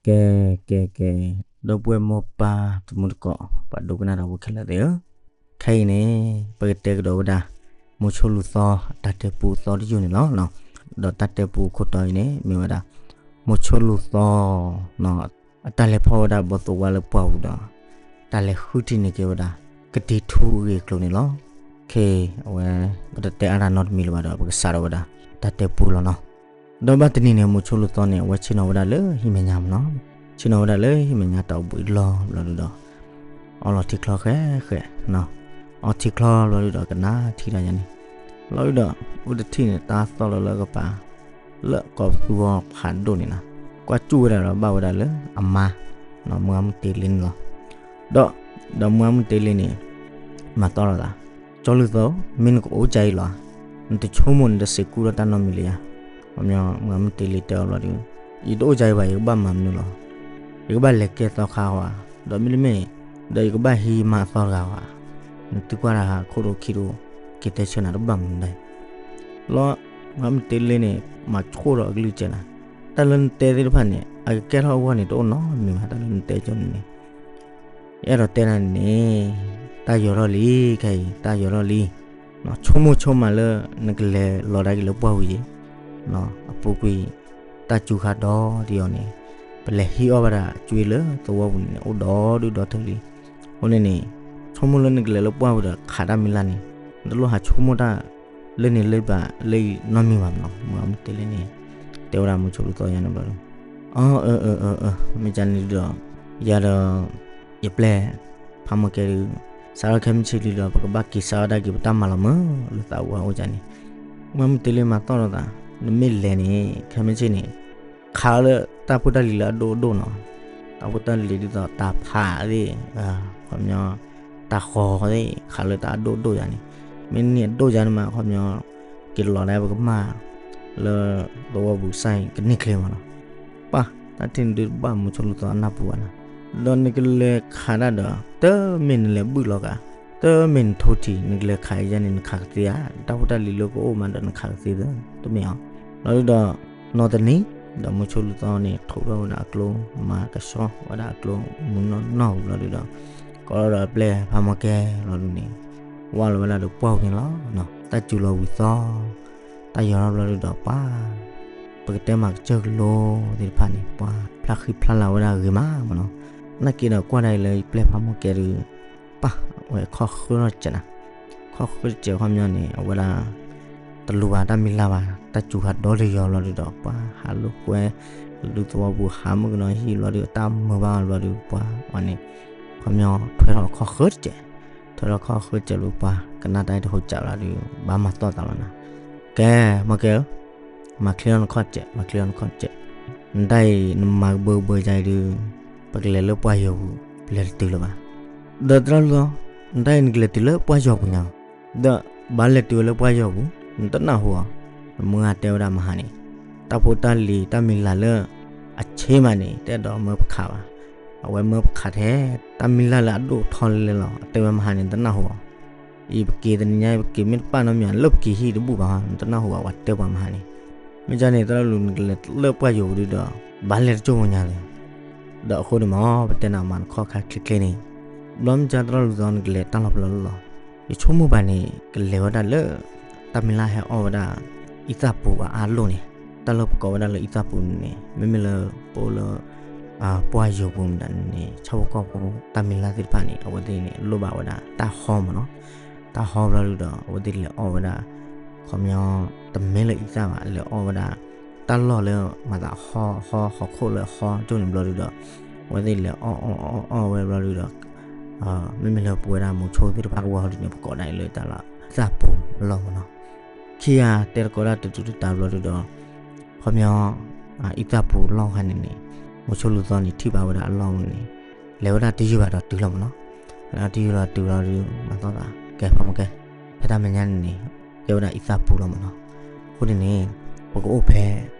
ကဲ ကဲ ကဲ, ဒီပုၢ်ဝဲၢ်မိၢ်ပၢ်တံၤသကိး ပှၤဒိကနၣ်တၢ်ဖိခဲလၢာ်သ့ၣ်ဧၢ, ခဲအံၤန့ၣ် ပကတဲကဒီးဝဲဒၣ် မိးဆိလူၤသီ အတၢ်တဲပူအသီတယုၢ်န့ၣ်လီၤ. ဒီးတၢ်တဲပူခိၣ်တီအံၤန့ၣ် မ့ၢ်ဝဲဒၣ် မိးဆိလူၤသီ အတၢ်လဲၤဖီၣ်ဝဲဒၣ်ဘီၣ်သိၣ်ဝါလၢပှၢ်ပူၤဒီး တၢ်လဲၤဃုထံၣ်န့ၢ်က့ၤဝဲဒၣ် ကတံၤထူအဂ့ၢ်အကျိၤန့ၣ်လီၤ. ခဲအံၤ အဝဲ ပတတဲအါတၢ်နီတမံၤလၢၤဘၣ်ဒီး ပကစးထီၣ်ဝဲဒၣ် တၢ်တဲပူလီၤနီၤ. ဒီးဘၣ်တနံၤန့ၣ် မိးဆိလူၤသီန့ၣ် အဝဲဆ့ၣ်နီၤဝဲဒၣ်လၢဟံၣ်မဲာ်ညါမနီၤ, ဆ့ၣ်နီၤဝဲဒၣ်လၢဟံၣ်မဲာ်ညါတၢ်အိၣ်ဘှံးအလီၢ်ဘျီဒုဒီး အီလီၤထံချီဃဲဃဲ, အီထံချီဘျီဒုဒီး ကနၣ်ထံတၢ်ယါန့ၣ်, လီၤဒုဒီး အိၣ်တထံၣ်န့ၣ် တၢ်သီၣ်လီၤလၢအကပၤ လၢကိးပသူအီၤဖးဒိၣ်န့ၣ်နီၤ, ကွၢ်ကၠူၣ်ဝဲဒၣ်ဒီး ဘၣ်ဝဲဒၣ်လၢအမါ မုၢ်ဂၤမုၢ်တ့လ့န့ၣ်လီၤ. ဒီး ဒီးမုၢ်ဂၤမုၢ်တ့လ့န့ၣ် မၤသီၣ်လီၤသး, ကၠီလူၤသီ, မ့ၢ်နကအိၣ်ကၢအံၤလီၤဧါ, နတဆိကမိၣ်နတစံးကူဒီးတၢ်နီတမံၤလၢၤဧါ. ခီပညီ မုၢ်ဂၤမုၢ်တ့လ့တဲအီၤဘျီဒု, ယတအိၣ်ကၢအံၤဘၣ် ယကဘၣ်မၤမနုၤလီၤ. ယကဘၣ်လဲၤကဲသီခါဧါ, ဒီးမ့တမ့ၢ် ဒီးယကဘၣ်ဟံးမါအသီတဂၤဧါ. နသုကွၢ်တၢ်ဟးခိၣ်ဒိၣ်ခံဒိၣ် က့ၤတဲဆၢနၤတဘၣ်မနုၤဒၣ်အံၤ လီၤ. မုၢ်ဂၤမုၢ်တ့လ့န့ၣ် မၤဆိၣ်ဒီးအကလုၢ်ကဲနၤ, တၢ်လၢနတဲသ့ၣ်တဖၣ်န့ၣ် အကကဲထီၣ်အဂီၢ်န့ၣ် တအိၣ်နီတမံၤဘၣ်, တၢ်လၢနတဲကၠိန့ၣ်န့ၣ် ယအဲၣ်ဒိးတဲနၤန့ၣ် တၢ်ယီၤထီၣ်လံ, ခဲအံၤ တၢ်ယီၤထီၣ်လံ. ဆိကမိၣ်ဆိကမးလၢ နကလဲၤလီၤဒၣ်က့ၤလၢပှၢ်ပူၤယံၤ, အပူၤကွံာ် တၢ်စူၤခါဒီးဒ်အံၤန့ၣ် ပလဲၤဟံးအီၣ်ဘၣ်ဒၣ်အကွ့လၢသဝီပူၤန့ၣ်န့ၣ် အိၣ်ဒီဒူၣ်ဒီထၢလံ. အဃိန့ၣ်န့ၣ် ဆိကမိၣ်လၢနကလဲၤလၢပှၢ်ပူၤဒီးခးတၢ်မံၤလၢ်န့ၣ် နတလိၣ်ဟးဆိကမိၣ်တၢ် လၢန့ၣ်လၢဘၣ်လၢအံၤနီတမံၤဘၣ်မနီၤ. မုၢ်ဂၤမုၢ်တ့လ့န့ၣ် တဲဝဲဒၣ်မိးဆိလူၤသီယါန့ၣ်ဘျီဒု, အၢ အၢ အၢ အၢ မ့ၢ်ကန့ၣ်ဒုဒီး ယၤဒီး ယပျဲၢ် ဖးမီၢ်ကဲဒု စးထီၣ်ခဲမုၢ်ဆ့ၣ်လံဒီး ပကဘၣ်က့ၤစးထီၣ်ဒၣ်က့ၤ ပတၢ်မၤလီၤမၢ်လၢသးဝဲအိၣ်ကန့ၣ်. မုၢ်ဂၤမုၢ်တ့လ့မၤသီၣ်လီၤသး, နမ့ၢ်လဲၤန့ၣ် ခဲမုၢ်ဆ့ၣ်န့ၣ် ခးလၢတၢ်ဖိတၢ်လံၤလၢအဒိၣ်အဒိၣ်နီၤ, တၢ်ဖိတၢ်လံၤဒ်သိးတၢ်ဖးသ့ၣ်, ခီပညီ တၢ်ဃီၤသ့ၣ် ခးလၢတၢ်အဒိၣ်အဒိၣ်ယါန့ၣ်, မ့ၢ်န့ၢ်အဒိၣ်ယါန့ၣ်မး ခီပညီ က့ၤလီၤဒၣ်ပကမၢ် လၢသဝီပူၤစၢ်အံၤ ကန့ၢ်ချ့မးနီၤ. ပှၤ တၢ်ထံၣ်န့ၣ်ဒုတဘၣ်မိးဆိလူၤသီအနၢ်ပူၤဘၣ်နီၤ, ဒီးနကလဲၤခးဒၣ်ဒီး တမ့ၢ်နလဲၤဘုၣ်လီၤကး, တမ့ၢ်နထိထံး နကလဲၤခးယါန့ၣ် နခးကသ့ဧါ, တၢ်ဖိတၢ်လံၤလၢကအိၣ်မးဒီးနခးကသ့သၢ တမ့ၢ်အီၤ. လီၤဒုဒီး နီၢ်တနံၤ ဒီးမိးဆိလူၤသီန့ၣ် ထိးထီၣ်ဝဲဒၣ်အကျိ မၤကဆှီဝဲဒၣ်အကျိ မုၢ်နီၢ်နီၢ်ဝံၤဘျီဒုဒီး ကိးထီၣ်ဒီးအပျဲၢ်ဖးမီၢ်ကဲဘျီဒုန့ၣ် ဝၢ်လီၤဝဲဒၣ်ဒီးပှၢ်ပူၤန့ၣ်လီၤ. တၢ်စူၤလီၤဝံၤသီ တၢ်ယီၤထီၣ်ဘျီဒုဒီးပှၤ ပကတဲမၤကစၢၢ်ကလိသ့ၣ်တဖၣ်န့ၣ် ပှၤဖျါဃံဖျါလၤဝဲဒၣ်ဂ့ၤမးမနီၤ. နာ်က့ဒီးကွၢ်ဒၣ်အံၤလၢယပျဲၢ်ဖးမီၢ်ကဲဒု ပှၤ အဝဲခီၣ်ဃၢထီၣ်တစဲးနၤ, ခီၣ်ဃၢတစဲးခီပညီန့ၣ် အဝဲဒၣ် တလူၤဘၣ်တၢ်မံၤလၢ်ဘၣ်, တၢ်စူၤခါဒီတယီၤဘျီဒုဒီး ပှၤဟးလိာ်ကွဲ ဒုးသဝီပူၤဟးမုၢ်ကနီၤဟံၣ်ဘျီဒု တၢ်မုာ်ဘၣ်ဘျီဒု ပှၤအီၤန့ၣ် ခီပညီ ထွဲထီၣ်ခီၣ်ဃၢတစဲး, ထွဲထီၣ်ခီၣ်ဃၢတစဲးဘျီ ပှၤကနၣ်တၢ်အံၤတဟိးစးဘျီဒု ဘၣ်မၤသီၣ်သးလီၤနၤ. ကဲ မီၢ်ကဲဧၢ, မၤချ့ထီၣ်နခီၣ်စဲး, မၤချ့ထီၣ်နခီၣ်စဲး, နတၢ်အံၤနမၤကဘၢကဘၢယါအံၤဒု ပကလဲၤလၢပှၢ်ယီၤပူၤ ပလဲၤတတုၤလၢၤဘၣ်. ဒီးသရၣ်လူၢ်သီ နတၢ်အံၤနကလဲၤတုၤလၢပှၢ်ယီၤပူၤညါ, ဒီးဘၣ်လဲၤတုၤဝဲလၢပှၢ်ယီၤပူၤ နတနၢ်ဟူဧါ. မုၢ်ဂၤတဲဝဲဒၣ်မဟါန့ၣ် တၢ်ဖိတၢ်လံၤတၢ်မံၤလၢ်လၢ အဆ့မးန့ၣ် တအဲၣ်ဒိးမၢပခးဘၣ်, အဝဲမၢပခးထဲ တၢ်မံၤလၢ်လၢအဒိၣ်ထီလဲလဲလီၤ. တဲဝဲမဟါန့ၣ် နတနၢ်ဟူဧါ. အံၤပက့ၤတနံၤညါအံၤ ပက့ၤမ့ၢ်တပၣ်နီတမံၤ လၢပက့ၤဟံၣ်တဘူၣ်ဘၣ် နတနၢ်ဟူဘၣ် ပှၤတဲပှၤမဟါန့ၣ်. မ့ၢ်ကန့ၣ် သရၣ်လူၢ်နကလဲၤလၢပှၢ်ယီၤပူၤဒုဒီး ဘၣ်လဲၤတကၠိၢ်မညါလဲၣ်. ဒီးအဃိန့ၣ်မ့ၢ် ပတဲနၤမၤနခီၣ်ခါချ့ချ့န့ၣ်, ဘျီမ့ၢ်ကသရၣ်လူၢ်သီ နကလဲၤတၢ်လီၢ်ဖဲလဲၣ်လီၤ. ယဆိကမိၣ်ဘၣ်န့ၣ် ကလဲၤဝဲဒၣ်လၢ တၢ်မံၤလၢ်ဟဲအီၣ်ဝဲဒၣ် အံသၣ်ပူၤအါအါလိၣ်န့ၣ်, တၢ်လၢပကိးဝဲဒၣ်လၢအံသၣ်ပူၤန့ၣ် မ့မ့ၢ်လၢပအိၣ်လၢ ပှၢ်ယီၤပူၤမတၤန့ၣ် ဆၣ်ဖိကီၢ်ဖိတၢ်မံၤလၢ်သ့ၣ်တဖၣ်န့ၣ် အဝဲသ့ၣ်န့ၣ် လိၣ်ဘၣ်ဝဲဒၣ်တၢ်ဟီမ့ၢ်နီၤ. တၢ်ဟီဘျီဒုဒီး အဝဲသ့ၣ်လဲၤအီၣ်ဝဲဒၣ် ခီပညီ တမ့ၢ်လၢအံသၣ်ဘၣ် လဲၤအီၣ်ဝဲဒၣ် တၢ်လီၢ်လၢမၤသးဟီ ဟီ ဟီၣ်ခိၣ်လၢဟီကၠိန့ၣ်ဘျီဒုဒီး အဝဲသ့ၣ်လဲၤအီၣ်အီၣ်အီၣ်အီၣ်ဝဲဘျီဒုဒီး မ့မ့ၢ်လၢပဝဲဒၣ်မိးဆိသ့ၣ်တဖၣ်အဂီၢ်ဒုန့ၣ် ပကိးဒၣ်အံၤလၢတၢ်လီၢ် အံသၣ်ပူၤအလီၢ်မ့ၢ်နီၤ. ခံဂၤတဲသကိးဒၣ်တတုၤတတးဘျီဒုဒီး ခီပညီ အံသၣ်ပူၤလီၢ်ခါန့ၣ်န့ၣ် မိးဆိလူၤသီန့ၣ် ထံၣ်ဘၣ်ဝဲဒၣ်အလီၢ်န့ၣ် လဲၤဝဲဒၣ်တယုၢ်ဘၣ်ဒီးတုၤလီၤမ့ၢ်နီၤ. လဲၤဝဲဒၣ်တယုၢ်ဒီးတုၤလီၤဒု မၤသီၣ်သး ကဲဖးမီၢ်ကဲ ဖဲတၢ်မဲာ်ညါန့ၣ်န့ၣ် ကဲဝဲဒၣ်အံသၣ်ပူၤလီၤမ့ၢ်နီၤ. အဃိန့ၣ်န့ၣ် ပကအိၣ်ဖဲ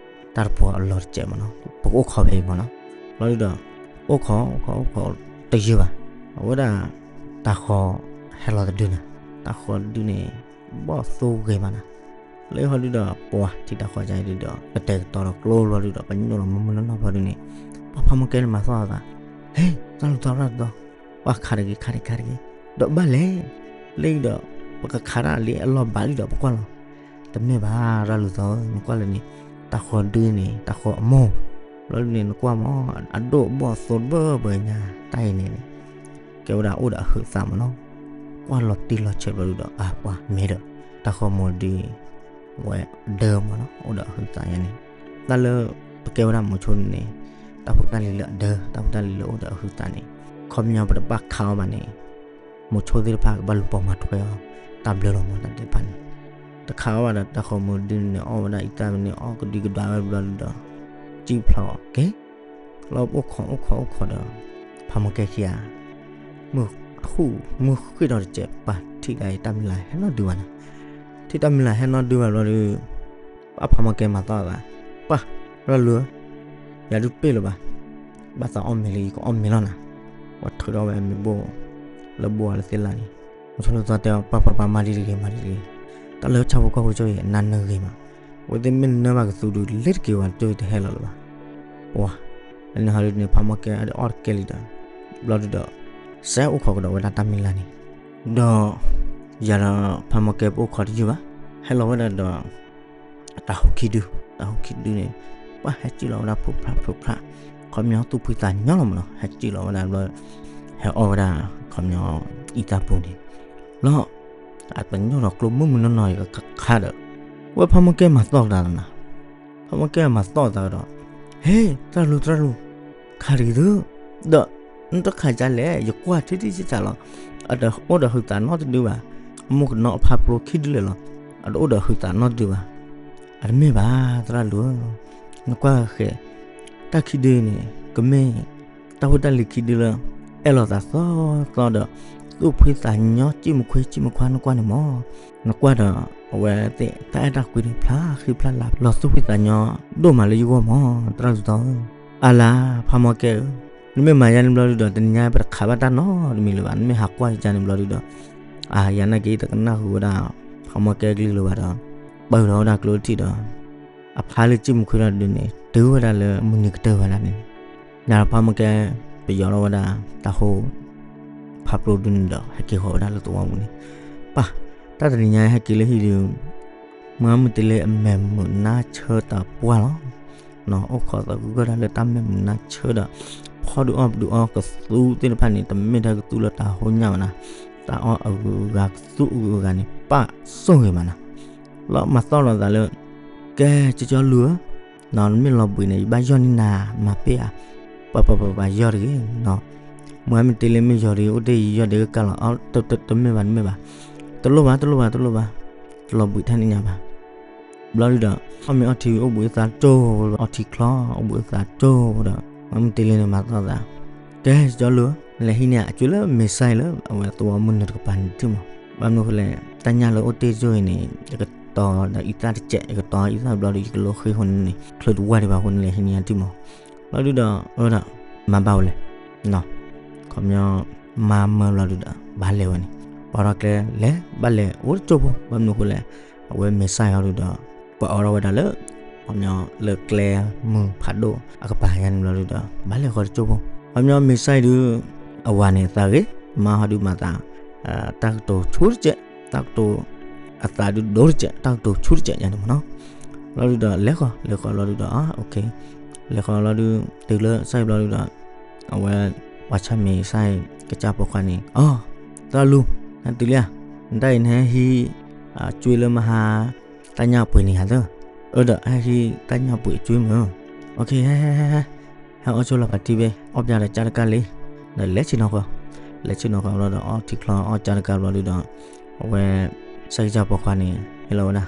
တၢ်တပှီၤအလီၢ်တစဲးမ့ၢ်နီၤ. ပကအိၣ်ခိးဖဲအံၤမ့ၢ်နီၤ. ဘျီဒုဒီး အိၣ်ခိး အိၣ်ခိး အိၣ်ခိး တယုၢ်ဘၣ်. အဝဲဒၣ် တၢ်ဃီၤဟဲလီၤတဒုန့ၣ်, တၢ်ဃီၤတဒုန့ၣ် ဘီၣ်သိဂ့ၤမးနၤ. လၢဟီဒုဒီး ပှၤထံၣ်တၢ်ဃီၤကါအံၤဒုဒီး ကတဲာ်ကတီၤဒီးကျိဘျီဒုဒီး ပညိၣ်လီၤမုၢ်မုၢ်နီၢ်နီၢ်ဘျီဒုန့ၣ် ပှၤဖးမီၢ်ကဲန့ၣ်မၤသီၣ်အသး, ဟ့ၣ် သရၣ်လူၢ်သီ သရၣ်လူၢ်သီ, ပှၤခးတဂ့ၤ ခးတဂ့ၤ ခးတဂ့ၤ, ဒီးဘၣ်လဲၣ်, လၢဒီး ပကခးတၢ်လံအလီၢ်ဘၣ်လံဒီးပကွၢ်လီၤ, တမ့ၢ်ဘၣ် သရၣ်လူၢ်သီဧၢ, နကွၢ်လၢန့ၣ် တၢ်ဃီၤဒုန့ၣ် တၢ်ဃီၤအမိၢ်, ဘျီဒုန့ၣ် နကွၢ်မး အဒိၣ်အဘီၣ်အသိတဘၢဘၢညါ, တၢ်အံၤန့ၣ်န့ၣ် ကဲဝဲဒၣ်အိၣ်ဒီးအဟုးသးမးနီၤ, ကွၢ်လီၤတံၢ်လီၤဆဲးဘျီဒုဒီး အါ ပှၤမ့ၢ်ဒီး တၢ်ဃီၤမိၢ်ဒု ဝဲဒၢမးနီၤ အိၣ်ဒီးအဟုးသးယါန့ၣ်, တၢ်လၢ ပကဲဝဲဒၣ်မိၤဆိန့ၣ်န့ၣ် တၢ်ဖိတၢ်လံၤလၢအဒၢ တၢ်ဖိတၢ်လံၤလၢအိၣ်ဒီးအဟုးသးန့ၣ်, ခီပညီပတဘၣ်ခးအီၤဘၣ်န့ၣ် မိၤဆိသ့ၣ်တဖၣ်ကဘၣ်လူၤပိာ်မၤထွဲအီၤ, တၢ်ဘျၢလီၤမးတၢ်သ့ၣ်တဖၣ်န့ၣ်, တခးအီၤဘၣ်ဒီးတၢ်ဃီၤမိၢ်ဒုန့ၣ် အီၣ်ဝဲဒၣ်အံသၣ်န့ၣ် အီၣ်ကဒံကဒါဝဲဘျီဒုဒီး စံၣ်ဖျိးအီၤကဲ လီၤအိၣ်ခိးအိၣ်ခိးအိၣ်ခိးဒီး ဖးမီၢ်ကဲခံဂၤ မုၢ်ဃ့ၢ်ထီၣ်တစဲး ပှၤထံၣ်ဒၣ်အံၤတၢ်မံၤလၤဟဲနီၢ်ဒုဘၣ်နီၤ, ထံၣ်တၢ်မံၤလၤဟဲနီၢ်ဒုဘၣ်ဘျီဒု ပှၤဖးမီၢ်ကဲမၤသီၣ်အသး, ပှၤ သရၣ်လူၢ်ဧၢ, ယၤဒုးပ့ၢ်လၢၤဘၣ်, ဘၣ်သးအီၣ်မ့ၤလၢယကအီၣ်မ့ၤလီၤနၤ, ပှၤထုးထီၣ်ဝဲအမ့ၤဘိၣ် လၢဘိၣ်အီၤလၢသ့ၣ်လၢ်န့ၣ်, မိၤဆိသီတဲအီၤ ပှၤပှၤပှၤမၤဒ်တဂ့ၤမၤဒ်တဂ့ၤ, တၢ်လၢဆၣ်ဖိကီၢ်ဖိကၠိအံၤ အနၢ်နၢဂ့ၤမး, အဝဲသ့ၣ်မ့ၢ်နၢဘၣ်ကသူဒုး လ့ၤတက့ၤဝဲတၢ်တဟဲလီၤလၢၤဘၣ်, ပှၤ လၢန့ၣ်ဟီဒုန့ၣ် ဖးမီၢ်ကဲအီၣ်တကဲလံဒီး ဘျီဒုဒီး စဲးအိၣ်ခိးကဒီးဝဲဒၣ်တၢ်မံၤလၤန့ၣ်, ဒီး ယၤဒီးဖးမီၢ်ကဲပအိၣ်ခိးတယုၢ်ဘၣ်, ဟဲလီၤဝဲဒၣ်ဒီး တၤဟူးခံဒု, တၤဟူးခံဒုန့ၣ် ပှၤဟဲစံၣ်လီၤဝဲဒၣ်ဖုးဖျးဖုးဖျး, ခီပညီသူၣ်ဖှံသးညီလီၤမးနီၤ, ဟဲစံၣ်လီၤဝဲဒၣ်ဘျီ ဟဲအီၣ်ဝဲဒၣ် ခီပညီ အံသၣ်ပူၤန့ၣ်, လီၤ အသညိၣ်ဒီးကျိမုၢ်မုၢ်နီၢ်နီၢ်ယကခါဒီး ဝဲဖးမီၢ်ကဲမၤသီၣ်သးနၤ, ဖးမီၢ်ကဲမၤသီၣ်သးဒီး ဟ့ၣ် သရၣ်လူၢ် သရၣ်လူၢ် ခးတဂ့ၤသု, ဒီး နတခးကလဲၣ် ယကွၢ်ထံထံဆးဆးလီၤ, အတအိၣ်ဒီးဟုးသးနီတဒုဘၣ်, အမိၢ်ကနီအဖးပျိခံဒုလဲၣ်လီၤ, အတအိၣ်ဒီးဟုးသးနီတဒုဘၣ်, အတမ့ၢ်ဘၣ် သရၣ်လူၢ်ဧၢ, နကွၢ်ဃဲၤ တၢ်ခံဒုအံၤန့ၣ် ကမ့ၢ် တၢ်ဖိတၢ်လံၤခံဒုလၢ အဲၣ်လီၤသးသီသီဒီး သူၣ်ဖှံသးညီ စံၣ်မုၣ်ခွ့စံၣ်မုၣ်ခွါ နကွၢ်န့ၣ်မး, နကွၢ်ဒီး အဝဲသ့ၣ်တၢ်အဲၣ်တၢ်ကွံန့ၣ် ဖျါဃံဖျါလၤ လီၤသူၣ်ဖှံသးညီ ဒိၣ်မးလၢယဂီၢ်မး သရၣ်လူၢ်သီဧၢ, အါလါ ဖးမီၢ်ကဲဧၢ, နမ့ၢ်မၤယါန့ၣ်ဘျီဒုဒီး တနံၤညါပတခးဘၣ်တၢ်နီတမံၤလၢၤဘၣ်, နမ့ၢ်ဟးကွၢ်ယါန့ၣ်ဘျီဒုဒီး အါ ယၤနာ်က့ၤတကနၣ်ဃုာ်ဝဲဒၣ် ဖးမီၢ်ကဲကလုၢ်လၢၤဘၣ်ဒီး ပၢၢ်ထီၣ်ဝဲဒၣ်ကျိထံၣ်ဒီး အဖါလၢစံၣ်မုၣ်ခွ့ထီၣ်တဒုန့ၣ် တုၤဝဲဒၣ်လၢမုၢ်နံၤကတၢၢ်ဝဲဒၣ်န့ၣ်, နဖးမီၢ်ကဲ ပယီၤထီၣ်ဝဲဒၣ် တၢ်ဟိ ဖးပျိဒုန့ၣ်ဒီး ဟဲက့ၤဃီၤဝဲဒၣ်လၢသဝီပူၤန့ၣ်, ပၢ် တၢ်တနံၤညါဟဲက့ၤလၢဟံၣ်ဒု မုၢ်မုၢ်တ့လ့အမဲာ်မုာ်နါဆၢတၢ်ပှၢ်လီၤ. အိၣ်ခိးသဂၢၢ်တၢ်လၢတၢ်မဲာ်မုာ်နါဆၢဒီး ဖီဒုးအီၣ်ပဒုးအီကသူသ့ၣ်တဖၣ်န့ၣ် တမ့ၢ်ထဲကသူလၢတၢ်ဟိညၣ်ဘၣ်နၤ, တၢ်အီၣ်အဂုၤအဂၤကသူအဂုၤအဂၤန့ၣ် ပၢ်ဆိၣ်ဂ့ၤမးနၤ, လီၤမၤသီၣ်လီၤသးလၢ ကဲ ကၠီကၠီလူၢ်ဧၢ, နမ့ၢ်လီၤဘှံးန့ၣ် ယဘၣ်ယီၢ်န့ၢ်နၤ မၤပ့ၢ်ဧါ, ပှၤပှၤပှၤပှၤယီၢ်တဂ့ၤ, မုၢ်မုၢ်တ့လ့မ့ၢ်ယီၢ်တဂ့ၤ အိၣ်တ့ၢ်ယီၢ်ဒဲးကကၢ်လီၤ, တမ့ၢ်ဘၣ် တမ့ၢ်ဘၣ်, တလိၣ်ဘၣ် တလိၣ်ဘၣ် တလိၣ်ဘၣ်, တလီၤဘှံးထဲန့ၣ်ညါဘၣ် ဘျီဒုဒီး အီၣ်မ့ၤအီထံဝံၤ အိၣ်ဘှံးအိၣ်သါကၠိ, အီထံချီ အိၣ်ဘှံးအိၣ်သါကၠိဒီး မုၢ်မုၢ်တ့လ့န့ၣ်မၤသီၣ်သး, ကဲ ကၠီကၠီလူၢ်ဧၢ, နလဲၤဟံးန့ၢ်အကွ့လၢမဲာ်ဆှဲလၢ အဝဲသဝီမုၢ်နုာ်တကပၤန့ၣ်ထံၣ်မး, ဘၣ်မနုၤဃိလဲၣ် တၢ်ညၣ်လၢအိၣ်တ့ၢ်ကၠိအံၤန့ၣ် ယကတီၤဒီးအံသၣ်တစဲး, ယကတီၤအံသၣ်ဘျီဒီး ယကလိဃ့ဃိန့ၣ်န့ၣ် ချုးတဝၢ်ဒံးဘၣ်အဃိန့ၣ် လဲၤဟံးန့ၢ်ယၤထံၣ်မး, ဘျီဒုဒီး အၢဒီး မၤဘၣ်ဝဲလဲၣ် ခီပညီ မၤမၢဘျီဒုဒီး ဘၣ်လဲၤဝဲန့ၣ်, ပှၤထီၣ်ကျဲလဲၤ ဘၣ်လဲၤအိၣ်တကၠိဖိ, ဘၣ်မနုၤဃိလဲၣ် အဝဲမဲာ်ဆှဲဟီဒုဒီး ပှၤအိးထီၣ်ဝဲဒၣ်လၢ ခီပညီလၢကျဲမုၢ်ဖးဒိၣ်အကပၤယါန့ၣ်ဘျီဒုဒီး ဘၣ်လဲၤဃီတကၠိဖိ, ခီပညီမဲာ်ဆှဲဒု အဝၤန့ၣ်သးဂ့ၤ, မါဟီဒုမၤသး တၢ်ကတိၤဆူတစဲး, တၢ်ကတိၤ အသးဒုဒိၣ်တစဲး, တၢ်ကတိၤဆူတစဲးယါန့ၣ်မးနီၤ, ဘျီဒုဒီး လဲၤဃီ လဲၤဃီဘျီဒုဒီး လဲၤဃီဘျီဒု တုၤလၢစၢ်ဘျီဒုဒီး အဝဲ ပှၤဆၣ်မဲာ်ဆှဲ ကစၢ်ပိာ်ခွါန့ၣ် အီ သရၣ်လူၢ် နတုၤလံဧါ, နတၢ်အံၤနဟဲဟံး ကွ့လၢမဟါ တၢ်ညၣ်ပှ့ၤန့ၣ်ဧါသၢ, အၢဒီး ဟဲဟံးတၢ်ညၣ်ပှ့ၤကွ့မ့ၢ်, ဟဲ ဟဲ ဟဲ ဟဲအီၣ်ဆိလီၤဖးထံဘ့ၣ် အီၣ်ပျၢ်ဒီးကၢ်တကၢ်လံ, ဒီးလဲၤဆ့ၣ်နီၤဃီ, လဲၤဆ့ၣ်နီၤဃီဘျီဒီး အီထံချီအီၣ်ကၢ်တကၢ်ဘျီဒုဒီး အဝဲ ဆၣ်ကစၢ်ပိာ်ခွါန့ၣ် ဟ့ၣ်လီၤဝဲဒၣ်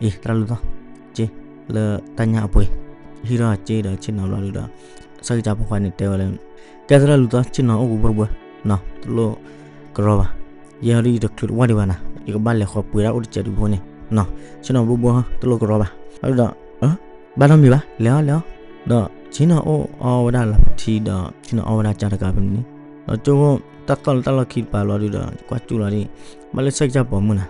အံၤ သရၣ်လူၢ်သီ က့ လၢတၢ်ညၣ်အပှ့ၤ, ဟံးထီၣ်က့ဒီးဆ့ၣ်နီၤဘျီဒုဒီး ဆၣ်ကစၢ်ပိာ်ခွါန့ၣ်တဲဝဲလၢ ကဲသရၣ်လူၢ်သီ ဆ့ၣ်နီၤအိၣ်ကဘှဲဘှဲ နီၤ တလိၣ်ကရီဘၣ်, ယဲဟီဒုယတချုးတဝၢ်ဒံးဘၣ်နၤ, ယကဘၣ်လဲၤဃီၤပှ့ၤဒၣ်အိၣ်တစဲးဒုးဖိန့ၣ်, ဆ့ၣ်နီၤဘှဲဘှဲ တလိၣ်ကရီဘၣ်, ဘျီဒုဒီး ဘၣ်နီတမံၤဘၣ် လဲၤအီၤလဲၤအီၤ, ဒီးဆ့ၣ်နီၤအိၣ်အီဝဲဒၣ်လီၤဖးထံဒီး ဆ့ၣ်နီၤအီဝဲဒၣ်ကၢ်တကၢ်ဖဲန့ၣ်, ဒီးကၠိဖိ တၢ်သီၣ်လၢတၢ်လီၢ်ခံတပၤဘျီဒုဒီး ကွၢ်ကၠူၣ်လီၤဒံး, ဘၣ်လၢဆၣ်ကစၢ်ပိာ်မုၣ်နၤ,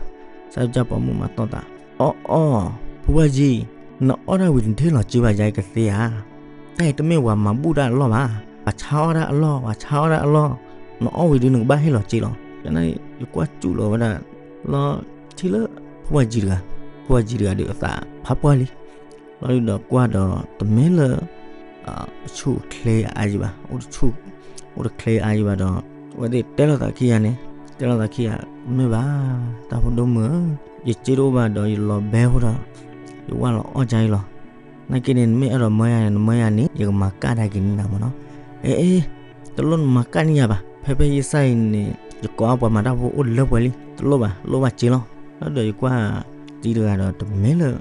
ဆၣ်ကစၢ်ပိာ်မုၣ်မၤသီၣ်သး, အီၣ်အီၣ် ဖိဘၣ်ယံၤ, နအီၣ်တၢ်ဝံၤနတဟ့ၣ်လီၤစ့ဘၣ်ယါအံၤကသ့ဧါ, တၢ်အံၤတမ့ၢ်ပှၤမၤဘူၣ်တၢ်အလီၢ်ဘၣ်, ပှၤဆါအီၣ်တၢ်အလီၢ်, ပှၤဆါအီၣ်တၢ်အလီၢ်, နအီၣ်ဝံၤဒုးနကဘၣ်ဟ့ၣ်လီၤစ့လီၤ. ယန့ၣ် ယကွၢ်စူၣ်လီၤဝဲဒၣ် လီၤထံၣ်လၢ ဖိဝၤကၠံတဂၤ, ဖိဝၤကၠံတဂၤဒီးအသးဖးပှၢ်လံ. လီၤဒုးဒီးကွၢ်ဒီးတမ့ၢ်လၢ အဆူၣ်ချ့အါယံၤဘၣ်, အိၣ်တဆူၣ်, အိၣ်တချ့အါယံၤဘၣ်ဒီး အဝဲသ့ၣ်တဲလိာ်သးခံဂၤန့ၣ်, တဲလိာ်သးခံဂၤ, မ့ၢ်ဘၣ်, တၢ်ဖိဒိၣ်မုၣ်ဧၢ, ယစ့တအိၣ်ဘၣ်ဒီးယလီၤဘဲဖိဒီး ယဝၢ်လီၤအီၣ်ကါအံၤလီၤ. နာ်က့န့ၣ် နမ့ၢ်အဲၣ်ဒိးမၢယၤန့ၣ် နမၢယၤန့ၣ် ယကမၤကၣ်ဒၣ်က့ၤန့ၢ်နၤမ့ၢ်နီၤ. အဲ အဲ တလိၣ်နမၤကၣ်န့ၢ်ယၤဘၣ်, ဖဲဖဲယစၢ်အံၤန့ၣ် ယကိးအပှၤမၤတၢ်ဖိအိၣ်လၢပှဲၤလံ, တလိၣ်ဘၣ်, လိၣ်ဘၣ်စ့လီၤ. လီၤဒုးဒီးယကွၢ် တံၤတဂၤဒီးတမ့ၢ်လၢ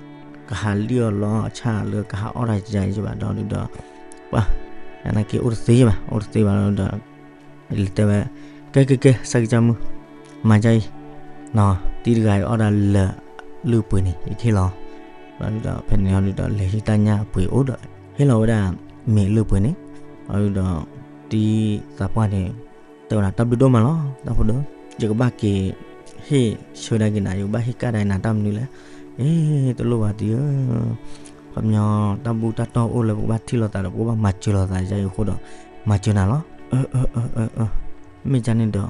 ကဟးလံၣ်အီၤလီၤအဆၣ်လၢကဟးအီၣ်တၢ်ယၤယံၤဘၣ်ဒီးဒုးဒီး ပှၤ ယနာ်က့အိၣ်တသ့ဘၣ်, အိၣ်တသ့ဘၣ်လီၤဒီး လဲၤတဲဝဲ, ကဲ ကဲ ကဲ စၢ်ကစၢ်မုၣ်, မၤဒ်အံၤ, တံၤတဂၤအံၤအီၣ်ဒၣ်လၢာ်လုၢ်ပှ့ၤန့ၣ် ယကဟ့ၣ်လီၤ. လီၤဒုးဒီး ဖဲန့ၣ်လီၤဒုးဒီး လဲၤဟံးတၢ်ညၣ်အပှ့ၤအိၣ်ဒီး ဟ့ၣ်လီၤဝဲဒၣ် မ့ၤအလုၢ်ပှ့ၤန့ၣ်, လီၤဒုးဒီး တံၤသးပှၢ်န့ၣ် တဲဝဲဒၣ် တၢ်ဘျုးဒိၣ်မးလီၤ တၢ်ဖိဒိၣ်, ယကဘၣ်က့ၤ ဟ့ၣ်ဆၢဒၣ်က့ၤနၤ, ယကဘၣ်ဟ့ၣ်ကၣ်ဒၣ်နၤတၢ်မနုၤလဲၣ်. အ့ တလိၣ်ဘၣ်တံၤဧၢ, ခီပညီ တၢ်ဘူၣ်တၢ်တီၢ်အိၣ်လၢပကဘၣ်ထံၣ်လိာ်သးဒီး ပကဘၣ်မၤစၢၤလိာ်သးယါအံၤအဃိဒီး မၤစၢၤနၤလီၤ. အၢ အၢ အၢ အၢ အၢ, မ့ၢ်ဒ်န့ၣ်ဒီး တံ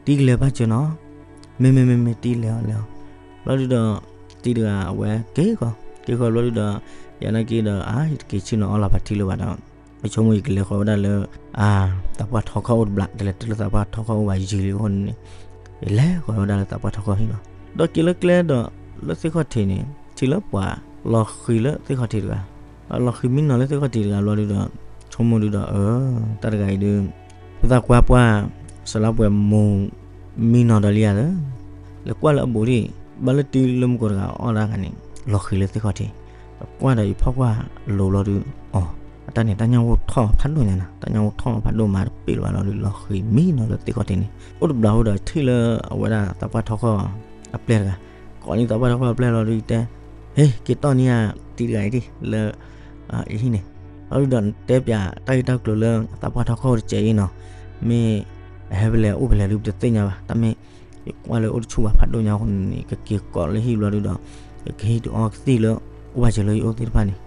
ၤကလဲၤဘၣ်စၢၤနီၤ, မ့ၢ် မ့ၢ် မ့ၢ် မ့ၢ် တံၤလဲၤအီၤ လဲၤအီၤ, ဘျီဒုးဒီး တံၤတဂၤအဝဲက့ၤဃီၤ က့ၤဃီၤဘျီဒုးဒီး ယနာ်က့ဒီး အါ ယတက့ၤဆ့ၣ်နီၤအီလၢၤဖးထံလၢၤဘၣ်ဒီး ယဆိကမိၣ်ယကလဲၤဃီၤဝဲဒၣ်လၢ အ သးပှၢ်ထီခီၣ်အိၣ်တဘျီ, တလဲၤတုၤလၢသးပှၢ်ထီခီၣ်အိၣ်ဘၣ်ယံာ်လံအဃိန့ၣ် ယလဲၤဃီၤဝဲဒၣ်လၢသးပှၢ်ထီခီၣ်ဟံၣ်လီၤ. ဒီးက့ၤလၢကျဲဒီး လၢသ့ၣ်ခီၣ်ထံးန့ၣ် ထံၣ်လၢပှၤလီၤဃံၤလၢသ့ၣ်ခီၣ်ထံးတဂၤ, လီၤဃံၤမံနီၤလၢသ့ၣ်ခီၣ်ထံးတဂၤဘျီဒုးဒီး ဆိကမိၣ်ဒုးဒီး အၢ တၢ်တဂၤအံၤဒုး ဖိသၣ်ကွၢ်ပှၢ် စလါပှဲၤမူ မံနီၤဒီးလံဧါသၢ, လဲၤကွၢ်လၢအဘူးဒံး, ဘၣ်လၢတံၤလၢမူကီၢ်တဂၤအီၣ်ဒၣ်ဂၤန့ၣ် လီၤဃံၤလၢသ့ၣ်ခီၣ်ထံး, ကွၢ်ဒီးယဖီၣ်ကွၢ်လိၤဘျီဒုး အီၤ အတၢ်န့ၣ် တၢ်ညၣ်ဝိထီၣ်ဖးဒိၣ်ညါနီၤ, တၢ်ညၣ်ဝိထီၣ်ဖးဒိၣ်မးတပ့ၢ်လၢၤဘၣ်လီၤဒုး လီၤဃံၤမံနီၤလၢသ့ၣ်ခီၣ်ထံးန့ၣ်, အိၣ်တဘျီဃီဒီးထံၣ်လၢအဝဲဒၣ်သးပှၢ်ထီခီၣ်အပျဲၢ်တဂၤ, ကိးန့ၢ်သးပှၢ်ထီခီၣ်အပျဲၢ်လီၤဒုးတဲ, ဟ့ က့ၤတီၢ်န့ၢ်ယတံၤတဂၤအံၤဒံးလၢ အဟံၣ်န့ၣ်, လီၤဒုးဒီးတဲပၠးတၢ်ဂ့ၢ်တၢ်ကျိၤလၢသးပှၢ်ထီခီၣ်အိၣ်တစဲးအံၤနီၤ, မ့ၢ်အဟဲဖဲလဲၣ်အိၣ်ဖဲလဲၣ်ဒုးပတသ့ၣ်ညါဘၣ်, တၢ်မ့ၢ် ယကွၢ်လၢအိၣ်တဆူၣ်ဘၣ်ဖးဒိၣ်ညါအဃိန့ၣ် ကက့ၤကိးလၢဟံၣ်ဘျီဒုးဒီး ယကဟံးဒုးအီကသံၣ်လၢ အိၣ်ဘၣ်စၢၤလၢယအိၣ်သ့ၣ်တဖၣ်န့ၣ်,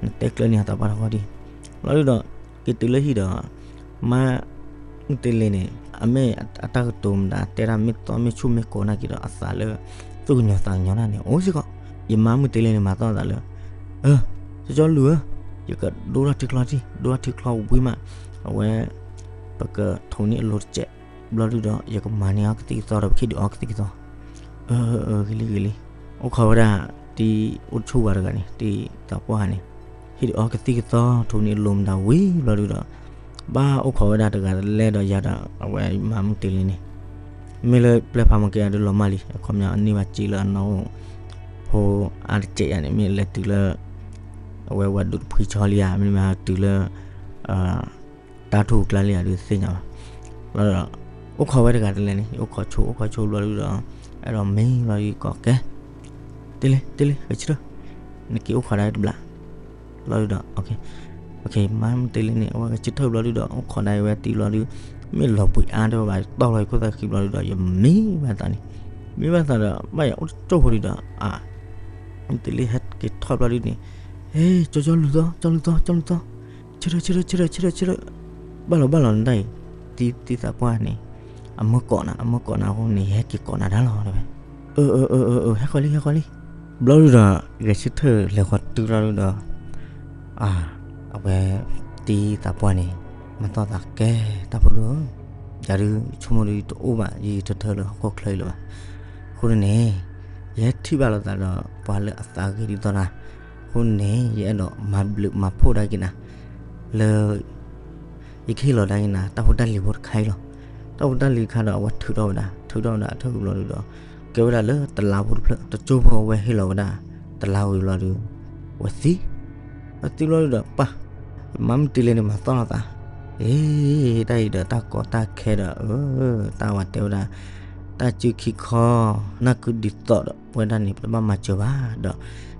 နတဲကျၢၢ်န့ၢ်အသးပှၢ်ထီခီၣ်ဒံး, လီၤဒုးဒီး က့ၤတုၤလၢဟံၣ်ဒီး မါ မုၢ်တ့လ့န့ၣ် အမ့ၢ်အတၢ်ကတိၤမတၤ တဲဒၣ်မ့ၢ်သီမ့ၢ်ဆူၣ်မ့ၢ်ကိးနာ်က့ဒီး အသးလၢ သူၣ်ကညီၤသးကညီၤတၢ်န့ၣ် အိၣ်စ့ၢ်ကီး, ယမါမုၢ်တ့လ့န့ၣ် မၤသီၣ်အသးလၢ အၢ ကၠီကၠီလူၢ်ဧၢ, ယကဒိၣ်ထီၣ်ထံချီထံၣ်, ဒိၣ်ထီၣ်ထံချီဝံၤမး အဝဲ ပကထိးန့ၢ်အလိၤတစဲး, ဘျီဒုးဒီး ယကမၤန့ၢ်အီကသံၣ်ကသီဒီး ပကဟံးဒုးအီကသံၣ်ကသီ, အၢ အၢ ဂ့ၤလံ ဂ့ၤလံ, အိၣ်ခိးဝဲဒၣ် တံၤအိၣ်တဆူၣ်ဝဲတဂၤန့ၣ် တံၤသးပှၢ်န့ၣ် ဟံးဒုးအီကသံၣ်ကသီ ထိးန့ၢ်အလိၤမတၤဝံၤဘျီဒုးဒီး ဘၣ်အိၣ်ခိးဝဲဒၣ်တဂၤတလဲဒီးယၤဒီး အဝဲမါမုၢ်တ့လ့န့ၣ် မ့ၢ်လၢပျဲၢ်ဖးမီၢ်ကဲအဒုးလီၤမၢ်လံ, အခီပညီအန့ၢ်ဘၣ်စ့လၢအနီၢ်အိၣ်ဖိအါတစဲးယၤန့ၣ် မ့ၢ်လဲၤတုၤလၢ အဝဲဝၤဒိၣ်တဖှံဆီလံဧါ, မ့တမ့ၢ်တုၤလၢ တၢ်ထူၣ်ကျါလံဧါဒုးတသ့ၣ်ညါဘၣ်. လီၤဒီး အိၣ်ခိးဝဲတဂၤတလဲန့ၣ် အိၣ်ခိးဆိ အိၣ်ခိးဆိဘျီဒုးဒီး အဲၣ်ဒိးမ့ၢ်လီၤဒုးကိးကဲ တ့လ့ တ့လ့ ဂဲၤဆၢထၢၣ်, နက့ၤအိၣ်ခိးဒၣ်တဘျီ လီၤဒုးဒီး မါမုၢ်တ့လ့န့ၣ် အဝဲဂဲၤဆၢထၢၣ်ဘျီဒုးဒီး အိၣ်ခိးဒၣ်အဝဲတံၤဘျီဒုး မ့ၢ်လီၤပှံၤအါတဲဝဲဘၣ် တီၢ်လီၤယခိၣ်သၣ်ခံဘျီဒုးဒီး ယမံဘၣ်သးန့ၣ်, မံဘၣ်သးဒီး ဘၣ်ယၤအိၣ်တကၠိၢ်ဖိဒုးဒီး အ မုၢ်တ့လ့ဟဲက့ၤထီၣ်ဘျီဒုးန့ၣ်, ဟ့ ကၠီကၠီလူၢ်သီ ကၠီလူၢ်သီ ကၠီလူၢ်သီ, ဆၢထၢၣ် ဆၢထၢၣ် ဆၢထၢၣ် ဆၢထၢၣ် ဆၢထၢၣ်, ဘၣ်လီၤ ဘၣ်လီၤနတၢ်အံၤ, တံၤ တံၤသးပှၢ်န့ၣ် အမၢကိးနၤ အမၢကိးနၤအဃိန့ၣ် ယဟဲက့ၤကိးနၤတၢ်လီၤတဲဝဲ, အၢ အၢ အၢ အၢ ဟဲဃီၤလံ ဟဲဃီၤလံ, ဘျီဒုးဒီး ဂဲၤဆၢထၢၣ်လဲၤဃီၤတုၤလီၤဒုးဒီး အ အဝဲ တံၤသးပှၢ်န့ၣ် မၤသီၣ်သးကဲ တၢ်ဖိဒိၣ်ဧၢ, ယၤဒုးဆိကမိၣ်ဒုးတအိၣ်ဘၣ် ယံာ်ယံာ်ထၢထၢလၢဟီၣ်ခိၣ်ချၢအံၤလၢၤဘၣ်, အဃိန့ၣ် ယဟဲထံၣ်ဘၣ်လိာ်သးဒီးပှၤလၢအသးဂ့ၤဒ်သိးနၤ, အဃိန့ၣ် ယအဲၣ်ဒိးမၤဘျုးမၤဖှိၣ်ဒၣ်က့ၤနၤ လၢ ယကဟ့ၣ်လီၤဒၣ်က့ၤနၤ တၢ်ဖိတၢ်လံၤဖိတခါအံၤလီၤ. တၢ်ဖိတၢ်လံၤတခါဒီး အဝဲထုးထီၣ်ဝဲဒၣ် ထုးထီၣ်ဝဲဒၣ်အထုးဘျီဒုးဒီး ကဲဝဲဒၣ်လၢတလါဖိတဖျၢၣ် တကၠိဖိအဝဲဟ့ၣ်လီၤဝဲဒၣ် တလါဝံၤဘျီဒုး အဝဲသံ အသံဘျီဒုးဒီး ပၢ် မါမုၢ်တ့လ့န့ၣ် မၤသီၣ်လိာ်သး အ့ တၢ်အံၤဒီးတၢ်ကီတၢ်ခဲဒီး အၢ တၢ်ဝဲတဲဝဲဒၣ် တၢ်စုခံခီ နၢ်ကုဒ်သိးဒီး ပဝဲဒၣ်န့ၣ် ပတဘ၁မၤစၢၤဘၣ်ဒီး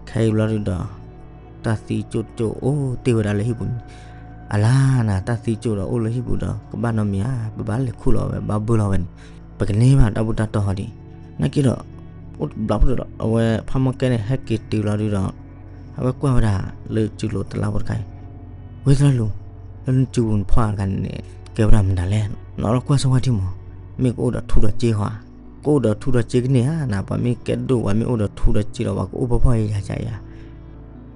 ခဲအံၤဘျီဒုးဒီး တၢ်သံကၠိၣ်ကၠိၣ်အိၣ်တ့ၢ်ဝဲဒၣ်လၢဟံၣ်ပူၤန့ၣ် အလါနၤ တၢ်သံကၠိၣ်ဒီးအိၣ်လၢဟံၣ်ပူၤဒီး ကဘၣ်နီတမံၤဧါ ပဘၣ်လဲၤခူၣ်လီၤဝဲ ဘၣ်ဘၢလီၤဝဲန့ၣ် ပကန့ၢ်ဘၣ်တၢ်ဘူၣ်တၢ်တီၢ်ဟီဒံး နာ်က့ဒီး အိၣ်တဘျီဖိဒီး အဝဲဖးမီၢ်ကဲန့ၣ် ဟဲက့ၤတုၤလီၤဒုးဒီး အဝဲကွၢ်ဝဲဒၣ်လၢစုလိၤတလါဖိတခါအံၤ ဝဲသရၣ်လူၤ, လၢနစုပူၤနဖီၣ်တဂၤန့ၣ် ကဲဝဲဒၣ်မတၤလဲၣ်. နအီၣ်လီၤကွၢ်ဆိဝဲထံမး, မ့ၢ်ကအိၣ်ဒီးထူဒီးစ့ဃီဧါ. ကအိၣ်ဒီးထူဒီးစ့ကန့ၢ်ဧါနၤ, ပှၤမ့ၢ်ကဲဒိၣ် ပှၤမ့ၢ်အိၣ်ဒီးထူဒီးစ့ဒီး ပှၤကအိၣ်ဖီဖီယၤယၤယၤ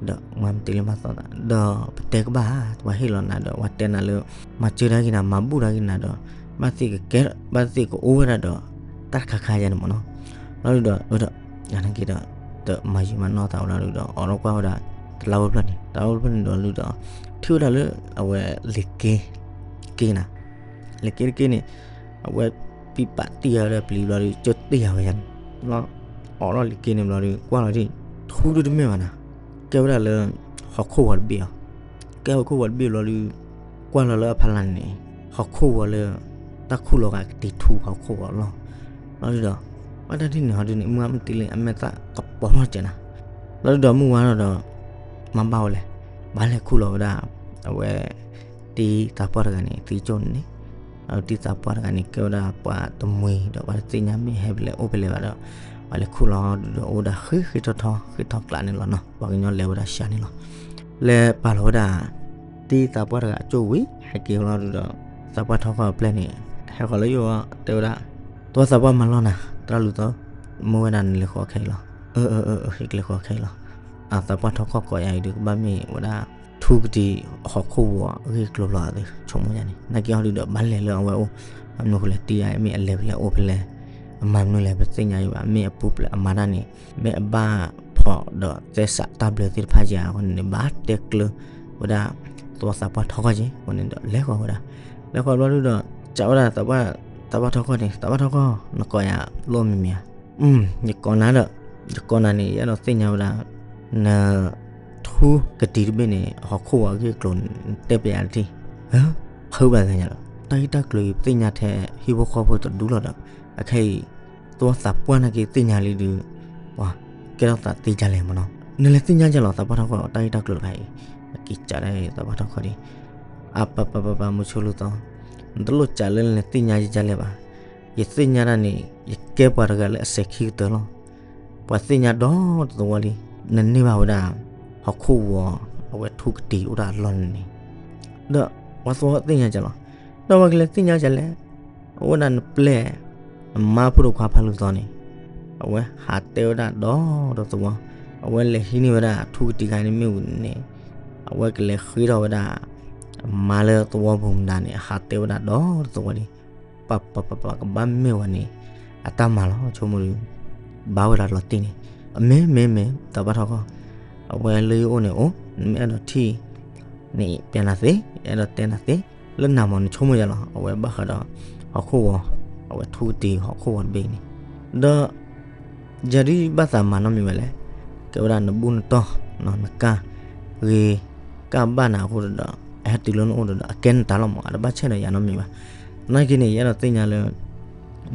ဒီးမၤမတ့လၢမၤသီသး ဒီးပတဲကဘၣ်ဧါ, ပှၤဟ့ၣ်လီၤနၤဒီး ပှၤတဲနၤလၢ မၤစၢၤတၢ်ဂ့ၤနၤ မၤဘူၣ်တၢ်ဂ့ၤနၤဒီး ဘၣ်သ့ၣ်ကကဲ ဘၣ်သ့ၣ်ကအိၣ်ဝဲဒၣ်ဒီး တၢ်တခါခါယၤန့ၣ်မးနီၤ. လီၤဒုဒီး ဝဲဒီး ယၤန့ၣ်က့ၤဒီး တမၤယံာ်မၤနီၢ်သးဝဲလီၤဒုဒီး အိးထီၣ်ကွၢ်ဝဲဒၣ် တလါဝဲဖျၢၣ်န့ၣ် တလါဝဲဖျၢၣ်န့ၣ်ဒီးလီၤဒုဒီး ထံၣ်ဝဲဒၣ်လၢ အဝဲလံာ်က့ က့နၤ လံာ်က့တက့န့ၣ် အဝဲပံပာ်တံၢ်ဃာ်ဝဲဒီးပျံၤဘျီဒု ကၢၢ်တ့ၢ်ဃာ်ဝဲယၤန့ၣ် အိးထီၣ်လံာ်က့န့ၣ်ဘျီဒု ကွၢ်လီၤဒု ထူဒုတမ့ၢ်ဘၣ်နၤ ကဲဝဲဒၣ်လၢ ဟီၣ်ခိၣ်ဝီၤတဘ့ၣ်အီၤ. ကဲဟီၣ်ခိၣ်ဝီၤတဘ့ၣ်ဘျီဒု ကွၢ်လီၤလၢအဖီလာ်န့ၣ် ဟီၣ်ခိၣ်ဝီၤလၢ တၢ်ခူၣ်လီၤဂာ်ကတံၤထူဟီၣ်ခိၣ်ဝီၤလီၤ. လီၤဒုဒီး ဘၣ်တၢ်ထံၣ်န့ၣ်ဟီဒုန့ၣ် မုၢ်ဂၤမုၢ်တ့လံ အမဲာ်သၣ်ကပီၤထီၣ်ကဲနၤ လီၤဒုဒီးမုၢ်ဝါထီၣ်ဒီး မၤဘၣ်ဝဲလဲၣ်, ဘၣ်လဲၤခူၣ်လီၤဝဲဒၣ် အဝဲ တံၤသးပှၢ်တဂၤန့ၣ် သံကၠိန့ၣ်န့ၣ်, အတံၤသးပှၢ်တဂၤန့ၣ် ကဲဝဲဒၣ်ပှၤတမှံၤဒီး ပှၤတသ့ၣ်ညါမ့ၢ်ဟဲဖဲလဲၣ်အိၣ်ဖဲလဲၣ်ဘၣ်ဒီး ပှၤလဲၤခူၣ်လီၤဒုဒီးအိၣ်ဝဲဒၣ်ဃ့ဃ့ထီထီ ဃ့ထီကျးန့ၣ်လီၤနီၤ. ပှၤကညီလဲၤဝဲဒၣ်စှၤန့ၣ်လီၤ. လဲၤပာ်လီၤဝဲဒၣ် တံၤသးပှၢ်တဂၤအကၠိဝံၤ ဟဲက့ၤလီၤဒုဒီး သးပှၢ်ထီခီၣ်အပျဲၢ်န့ၣ် ဟဲဃီၤလၢယအိၣ် တဲဝဲဒၣ် သဝီသးပှၢ်မၤလီၢ်နၤ သရၣ်လူၤသီ, မ့ၢ်ဝဲဒၣ်နလဲၤဃီၤခဲအံၤလီၤ. အၢ အၢ အၢ အၢ ယကလဲၤဃီၤခဲအံၤလီၤ. အသးပှၢ်ထီခီၣ်ကိးယၤအံၤဒုး ကဘၣ်မ့ၢ်ဝဲဒၣ် ထူကတံၤဟီၣ်ခိၣ်ဝီၤအဂ့ၢ်ကျိၤလီၤအသး ဆိကမိၣ်ယၤန့ၣ် နာ်က့ဟီဒုဒီး ဘၣ်လဲၤလၢအဝဲအိၣ် ဘၣ်မနုၤဃိလဲၣ် တံၤဧါ မ့ၢ်အလဲၤဖဲလဲၣ်အိၣ်ဖဲလဲၣ် အမၤမနုၤလဲၣ် ပသ့ၣ်ညါယံၤဘၣ်. မ့ၢ်အပူၤဖျဲးအမၤတၢ်န့ၣ် မ့ၢ်အဘၣ်ဖီးဒီးသဲစးတၢ်ဘျၢသ့ၣ်တဖၣ်ဧါ အဃိန့ၣ် ဘၣ်တဲကျၢၤဝဲဒၣ် သဝီသးပှၢ်ထီခီၣ်က့ၤ အဃိန့ၣ်ဒီး လဲၤဃီၤဝဲဒၣ် လဲၤဃီၤဘျီဒုဒီး စံးဝဲဒၣ် သးပှၢ်ထီခီၣ်န့ၣ် သးပှၢ်ထီခီၣ် နကိးယၤလိၣ်မံၤမံၤဧါ. ယကိးနၤဒီး ယကိးနၤန့ၣ် ယအဲၣ်ဒိးသ့ၣ်ညါဝဲဒၣ် န ထူကတံၤတဘ့ၣ်န့ၣ် ဟီၣ်ခိၣ်ဝီၤအဂ့ၢ်အကျိၤန့ၣ် တဲပျးယၤတထံၣ်. ဖုဘၣ်သ့ၣ်ညါဒီး တၢ်ဂ့ၢ်တၢ်ကျိၤအံၤ ပသ့ၣ်ညါထဲဟံၣ်ဖိဃီဖိတဒူလီၤဒီး အခဲအံၤ သဝီသးပှၢ်နာ်က့သ့ၣ်ညါလံဒုး ပှၤကဲထီၣ်သးသ့ဒ်လဲၣ်မးနီၤ. နလဲၤသ့ၣ်ညါဒ်လဲၣ် သးပှၢ်ထီခီၣ် တၢ်ဂ့ၢ်တၢ်ကျိၤတခါအံၤ အက့ၤစံးဒၣ်သးပှၢ်ထီခီၣ်ဒံး အပပပပ မုဆိလူၤသီ, နတလိၣ်စံးလၢနလဲၤသ့ၣ်ညါဒ်လဲၣ်ဘၣ်. ယသ့ၣ်ညါဒၣ်န့ၣ် ယကဲပှၤတဂၤလၢအစဲးခံကတၢၢ်လီၤ. ပှၤသ့ၣ်ညါဒီတသဝီလံ. နန့ၢ်ဘၣ်ဝဲဒၣ် ဟီၣ်ခိၣ်ဝီၤ အဝဲထူကတံၤအိၣ်တၢ်အလီၢ်န့ၣ်န့ၣ်, ဒီးပှၤသဝီသ့ၣ်ညါကလီၤ. ဒီးပှၤကလဲၤသ့ၣ်ညါကလဲၣ်, အဝဲဒၣ်နပျဲၢ် နမါဖိဒိၣ်ခွါဖးလူၤသီန့ၣ် အဝဲဟးတဲဝဲဒၣ်ဒီတသဝီ, အဝဲလဲၤဟံးန့ၢ်ဝဲဒၣ်ထူကတံၤခါန့ၣ်မ့ၣ်အူန့ၣ် အဝဲကလဲၤဃ့ထီၣ်ဝဲဒၣ် အမါလၢသဝီပူၤမတၤန့ၣ် ဟးတဲဝဲဒၣ်ဒီတသဝီလံ. ပပပပ ကဘၣ်မ့ၢ်ဝဲန့ၣ် အတၢ်မၤလီၤ ဆိကမိၣ်ဒုး ဘၣ်ဝဲဒၣ်လီၤတံၢ်န့ၣ်, အမ့ၢ်မ့ၢ်မ့ၢ် သးပှၢ်ထီခီၣ်, အဝဲလၢယအိၣ်န့ၣ်အိၣ် နမ့ၢ်အဲၣ်ဒိးထံၣ်န့ၣ် ပျဲနၤသ့, အဲၣ်ဒိးတဲနၤသ့, လၢနၤမ့ၢ်နဆိကမိၣ်ယၤလီၤ. အဝဲဘၣ်ဃးဒီး ဟီၣ်ခိၣ်ဝီၤ, အဝဲထူကတံၤဟီၣ်ခိၣ်ဝီၤတဘ့ၣ်န့ၣ်, ဒီး ယၤဒုးဘၣ်သးမၤနီတမံၤဝဲလဲၣ်, ကဲဝဲဒၣ်နဘူၣ်နတီၢ်, နကၢ်ဂ့ၤ ကၢ်ဘၣ်နၤအဃိဒီး အဟဲတုၤလၢနအိၣ်ဒီး အကဲနတၢ်လီၤမး အတဘၣ်ဆဲၣ်နီၤယၤနီတမံၤဘၣ်. နာ်က့န့ၣ် ယအဲၣ်ဒိးသ့ၣ်ညါလၢ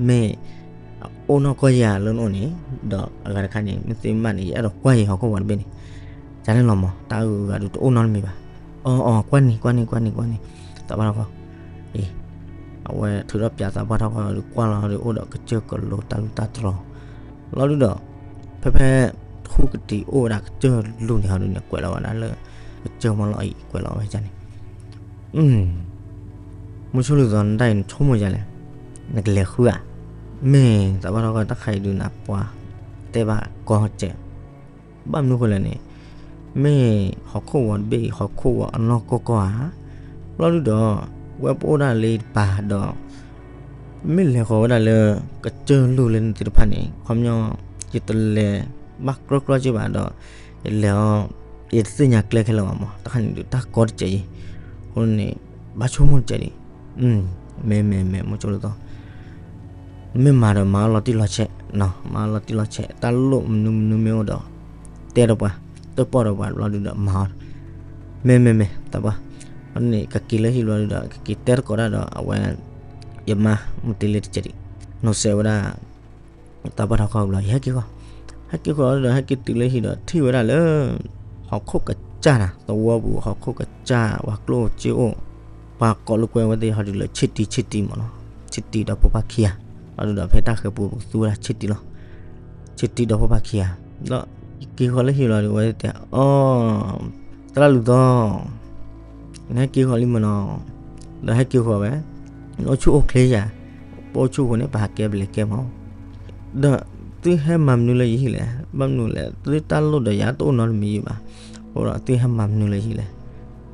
မ့ၢ် အိၣ်နီၢ်ကီၢ်ယၤလၢနအိၣ်န့ၣ်, ဒီးအဂၤတခါန့ၣ် မ့ၢ်သ့မးန့ၣ် ယအဲၣ်ဒိးကွၢ်ယံၤဟီၣ်ခိၣ်ဝီၤတဘ့ၣ်န့ၣ်, ယၤန့ၣ်လီၤမး တၢ်အုးအဂၤဒုးတအိၣ်နီတမံၤဘၣ်. အီ အီ ကွၢ်န့ၣ် ကွၢ်န့ၣ် ကွၢ်န့ၣ် ကွၢ်န့ၣ်, သးပှၢ်ထီခီၣ်, အံၤ, အဝဲထုးထီၣ်ပၠးသးပှၢ်ထီခီၣ်ဒီးကွၢ်လီၤဒီးအိၣ်ဒီးကစၢၢ်ကလိတၢ်လူၢ်တၢ်တြီၤ လီၤဒုဒီး ဖဲဖဲ ထူကတံၤအိၣ်ဝဲဒၣ်ကစၢၢ်လူၢ်န့ၣ်ဟီဒုန့ၣ် ကွဲးလီၤဝဲဒၣ်လၢ ကစၢၢ်မီၢ်လီၤအံၤ ကွဲးလီၤဝဲဒၣ်န့ၣ်, မုဆိလူၤသီ နတၢ်အံၤနဆိကမိၣ်ယၤလဲၣ်, နကလဲၤဃုဧါ. မ့ၢ်သးပှၢ်ထီခီၣ် တၢ်ခါအံၤဒုးနၤပှၤ တဲဘၣ်ကီစဲး ဘၣ်မနုၤဃိလဲၣ်န့ၣ်, မ့ၢ်ဟီၣ်ခိၣ်ဝီၤတဘ့ၣ်အံၤ ဟီၣ်ခိၣ်ဝီၤအနီၢ်ကီၢ်ကီၢ်ဧါ, လီၤဒုဒီး ဝဲပအိၣ်ဒၣ်လၢတပၤဒီး မ့ၢ်လဲၤဃီၤဝဲဒၣ်လၢ ကစၢၢ်လူၢ်လၢနသ့ၣ်တဖၣ်န့ၣ် ခီပညီ ယတလဲၤဘၣ်ကြီကြီက့ဘၣ်ဒီး ယလဲၤအီၤ ယတသ့ၣ်ညါကျဲခဲလၢာ်ဘၣ်မး တၢ်ခါန့ၣ်ဒုးတၢ်ကီတစဲးအံၤ, အဃိန့ၣ် ဘၣ်ဆိကမိၣ်တစဲးဒံး, မ့ၢ်မ့ၢ်မ့ၢ် မုဆိလူၤသီ မ့ၢ်မၤဒီးမၤအီၤလီၤတံၢ်လီၤဆဲး, မၤအီၤလီၤတံၢ်လီၤဆဲး တၢ်လိၣ်မနုၤမနုၤမ့ၢ်အိၣ်ဒီး တဲဒီးပှၤ, တၢၣ်ပီၣ်ဒီးပှၤဘျီဒုဒီးမၤအီၤ, မ့ၢ်မ့ၢ်မ့ၢ် သးပှၢ်, န့ၣ် ကက့ၤလၢဟံၣ်ဘျီဒုဒီး ကက့ၤတဲသကိးတၢ်ဒီးအဝဲ ယမါမုၢ်တ့လ့တစဲးဒံး, နီၢ်စဲးဝဲဒၣ် သးပှၢ်ထီခီၣ်ဘျီ ယဟဲက့ၤဃီၤ, ဟဲက့ၤဃီၤဒီး ဟဲက့ၤတုၤလၢဟံၣ်ဒီး ထံၣ်ဝဲဒၣ်လၢ ဟီၣ်ခိၣ်ကစၢ်နၤ သဝီပူၤ ဟီၣ်ခိၣ်ကစၢ် ပှၤကျိၣ်အိၣ်စ့အိၣ်, ပှၤကိးလၢကွဲဝဲသ့ၣ်ဟီဒုးလၢ ဆ့တံဆ့တံမ့ၢ်နီၤ, ဆ့တံဒီးဖိပၢ်ခံဂၤ, လီၤဒုဒီးဖဲတၢ်ဃဲၤပူၤပကသူဝဲဒၣ်ဆ့တံလီၤ, ဆ့တံဒီးဖိပၢ်ခံဂၤ, ဒီးယက့ၤဃီၤလၢဟံၣ်လီၤဒီး အဝဲတဲ အီ သရၣ်လူၤသီ နဟဲက့ၤဃီၤလံမ့ၢ်နီၤ, ဒီးဟဲက့ၤဃီၤဝဲ, နအိၣ်ဆူၣ်အိၣ်ချ့ယၤ, ပအိၣ်ဆူၣ်ဃိန့ၣ် ပဟးကဲဘျဲးကဲမး, ဒီးသုဟဲမၤမနုၤလၢယဟံၣ်လဲၣ်, ဘၣ်မနုၤလဲၣ် သုတၢ်လိၣ်ဒီးယၤတအိၣ်နီတမံၤယံၤဘၣ်, အဃိဒီးသုဟဲမၤမနုၤလၢယဟံၣ်လဲၣ်,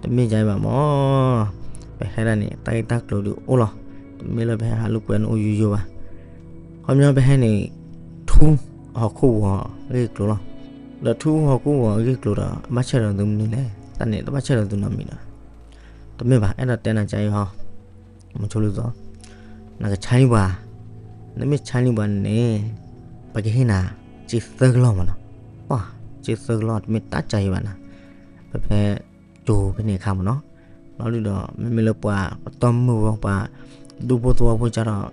တမ့ၢ်ယၤဘၣ်မး, ပဟဲဒၣ်န့ၣ် တၢ်ဂ့ၢ်တၢ်ကျိၤဒုးအိၣ်လီၤ, တမ့ၢ်လၢပဟဲဟးလိာ်ကွဲနအိၣ်ယိယိဘၣ်, ခီပညီပဟဲန့ၣ် ထူဟီၣ်ခိၣ်ဝီၤအဂ့ၢ်ကျိၤလီၤ, ဒီးထူဟီၣ်ခိၣ်ဝီၤအဂ့ၢ်ကျိၤဒီး ဘၣ်ဆၣ်ဒီးသုမနုၤလဲၣ်, တၢ်န့ၣ်တဘၣ်ဆၣ်ဒီးသုနီတမံၤဒီး, တမ့ၢ်ဘၣ် အဲၣ်ဒိးတဲနၤကါအံၤဟီ, မုဆိလူၤသီ, နကဆါန့ၢ်ပှၤ, နမ့ၢ်ဆါန့ၢ်ပှၤန့ၣ်, ပကဟ့ၣ်နၤ, စ့သၢကလီၢ်မ့ၢ်နီၤ, ပှၤ, စ့သၢကလီၢ်တမ့ၢ်တၢ်ကါအံၤဘၣ်နၤ, ပဖဲ, ကၠိၤဖဲန့ၣ်အခါမ့ၢ်နီၤ, လီၤဒုးဒီး မ့မ့ၢ်လၢပှၤပတီၢ်မုၢ်ဝဲပှၤ, ဒူဖိသဝီဖိကဒီး,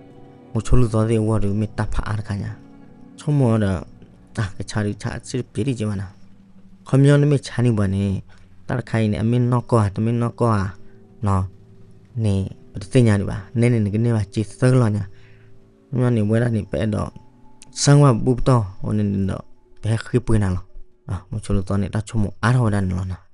မုဆိလူၤသီသ့ၣ်အဂီၢ်ဒီးမ့ၢ်တၢ်ဖးအါတခါညါ, ဆိကမိၣ်ဒီး, ကဆါဒုးဆါစ့တပျ့ၤဒံးက့ဘၣ်နၤ, ခီပညီနမ့ၢ်ဆါန့ၢ်ပှၤန့ၣ်, တၢ်တခါအံၤန့ၣ် အမ့ၢ်နီၢ်ကီၢ်ဧါ တမ့ၢ်နီၢ်ကီၢ်ဧါ, န့ၣ်, ပတသ့ၣ်ညါဒံးဘၣ် နဲန့ၣ်နကန့ၢ်ဘၣ်စ့သၢကလီၢ်ညါ, ခီပညီန့ၣ် ဝဲဒၣ်န့ၣ် ပအဲၣ်ဒိး, စၢ်ဝဲပဘူၣ်ပတီၢ်ဝဲန့ၣ်ဒီး, ပဟဲဃ့ပှ့ၤနၤလီၤ, မုဆိလူၤသီန့ၣ် တၢ်ဆိကမိၣ်အါထီၣ်ဝဲဒၣ်န့ၣ်လီၤနၤ